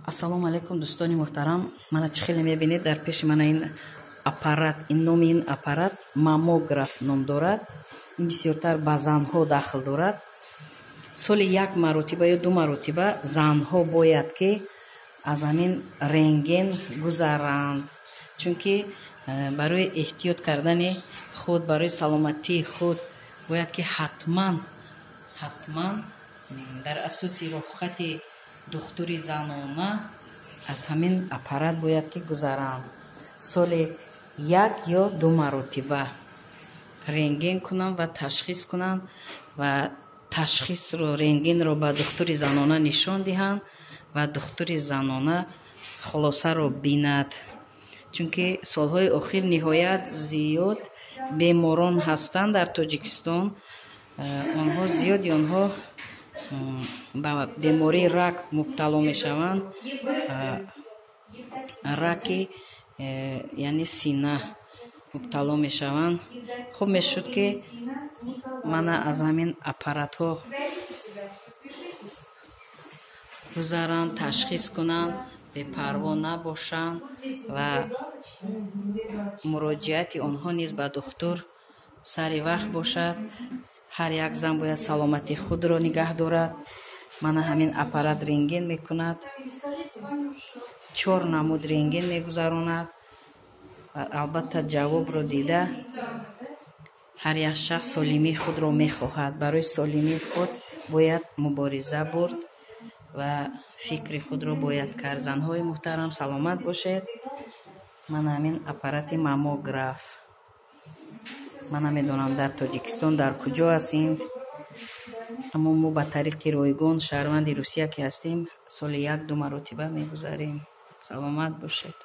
Ассалому алайкум, дӯстони муҳтарам. Мана чӣ хеле мебинед, дар пеши мана ин аппарат, ин номи ин аппарат маммограф ном дорад. Ин бисёртар ба занҳо дахл дорад. Соли як маротиба ё ду маротиба занҳо бояд ки аз ҳамин рентген гузаранд, чунки барои эҳтиёт кардани худ, барои саломатии худ бояд ки ҳатман, ҳатман дар асоси роҳхати духтури занона аз ҳамин аппарат бояд ки гузаранд. Соли як ё ду маротиба рентген кунанд ва ташхис кунанд ва ташхисро, рентгенро ба духтури занона нишон диҳанд ва духтури занона хулосаро бинад. Чунки солҳои охир ниҳоят зиёд беморон ҳастанд дар Тоҷикистон. Онҳо зиёди онҳо ба бемории рак мубтало мешаванд, раки яъне сина мубтало мешаванд. Хуб мешуд, ки мана аз ҳамин аппаратҳо гузаранд, ташхис кунанд, бепарво набошанд ва муроҷиати онҳо низ ба духтур сари вақт бошад. Ҳар як зан бояд саломатии худро нигаҳ дорад. Мана ҳамин аппарат рентген мекунад, чор намуд рентген мегузаронад ва албатта ҷавобро дида ҳар як шахс солимии худро мехоҳад. Барои солимии худ бояд мубориза бурд ва фикри худро бояд кард. Занҳои муҳтарам, саломат бошед. Мана ҳамин аппарати маммограф. Ман намедонам, дар Тоҷикистон дар куҷо аст ин, аммо мо ба тариқи ройгон, шаҳрванди Русия ки ҳастем, соли як ду маротиба мегузарем. Саломат бошед.